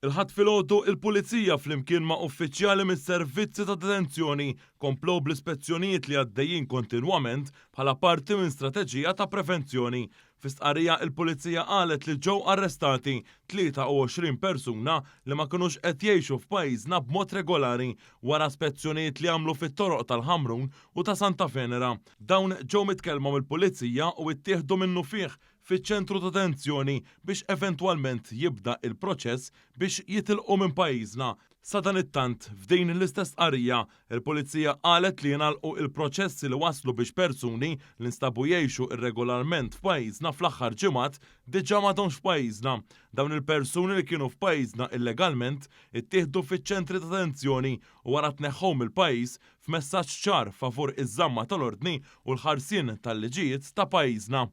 Il-Ħadd filgħodu, il-Pulizija flimkien ma' uffiċjali mis-servizzi ta' detenzjoni komplew bl-ispezzjonijiet li għaddejjin kontinwament bħala parti minn strateġija ta' prevenzjoni. Fi stqarrija il-Pulizija qalet li ġew arrestati 23 persuna li ma kinux qed jgħixu f'pajjiżna b'mod regolari wara spezzjonijiet li għamlu fit-toroq tal-Ħamrun u ta' Santa Venera. Dawn ġew mitkellma mill-Pulizija u ittieħdu minnufih fiċ-ċentru ta' detenzjoni biex eventwalment jibda il-proċess biex jitilqu minn pajjiżna. Sadanittant, f'din l-istess stqarrija, il-Pulizija qalet li jingħalqu il-proċessi li waslu biex persuni li nstabu jgħixu irregolarment f'pajjiżna fl-aħħar ġimgħat diġà m'għadhomx f'pajjiżna. Dawn il-persuni li kienu f'pajjiżna illegalment ittieħdu fiċ-ċentri ta' detenzjoni u wara tneħħew mill-pajjiż f'messaġġ ċar favur iż-żamma tal-ordni u l-ħarsien tal-liġijiet ta' pajjiżna.